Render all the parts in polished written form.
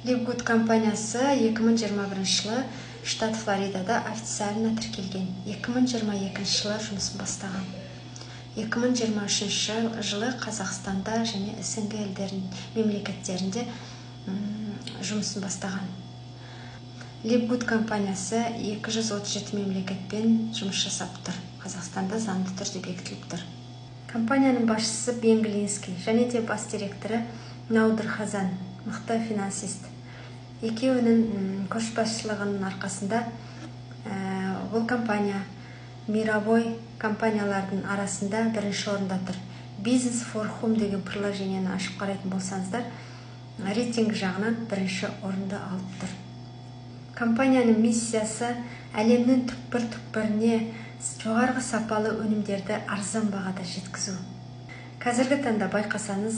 LiveGood компаниясы 2021 жылы штат Флоридада официально тіркелген, 2022 жылы жұмысын бастаған. 2023 жылы Қазақстанда және СНГ елдерін мемлекеттерінде жұмысын бастаған. LiveGood компаниясы 237 мемлекетпен жұмыс жасап тұр. Қазақстанда заңды түрде бекітіліп тұр. Компанияның басшысы Бен Глинский және де бас директоры Наудыр Хазан, мықты финансист. Екеуінің көшбасшылығының арқасында бұл компания мировой компаниялардың арасында бірінші орында тұр. Business for Home деген приложениені ашып қарайтын болсаңыздар, рейтинг жағынан бірінші орынды алып тұр. Компанияның миссиясы: әлемнің түкпір-түкпіріне жоғарғы сапалы өнімдерді арзан бағада жеткізу. Қазіргі таңда байқасаңыз,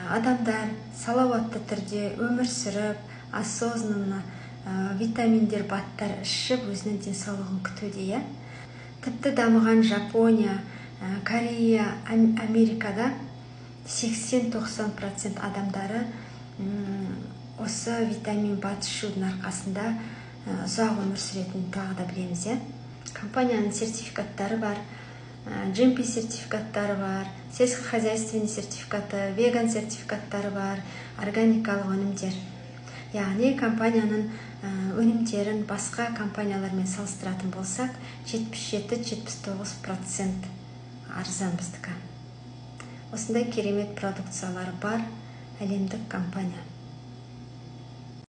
адамдар салауатты түрде өмір сүріп, осознанно витаминдер, БАДтар ішіп, өзінің денсаулығын күтуде, иә. Тіпті дамыған Жапония, Корея, Америкада 80-90% адамдары осы витамин, БАД ішудің арқасында ұзақ өмір сүретінін тағы да білеміз, иә. Компанияның сертификаттары бар: GMP сертификаттары бар, сельскохозяйственный сертификаты, веган сертификаттары бар, органикалық өнімдер. Яғни компанияның өнімдерін басқа компаниялармен салыстыратын болсақ, 77-79% арзан біздікі. Осындай керемет продукциялары бар әлемдік компания.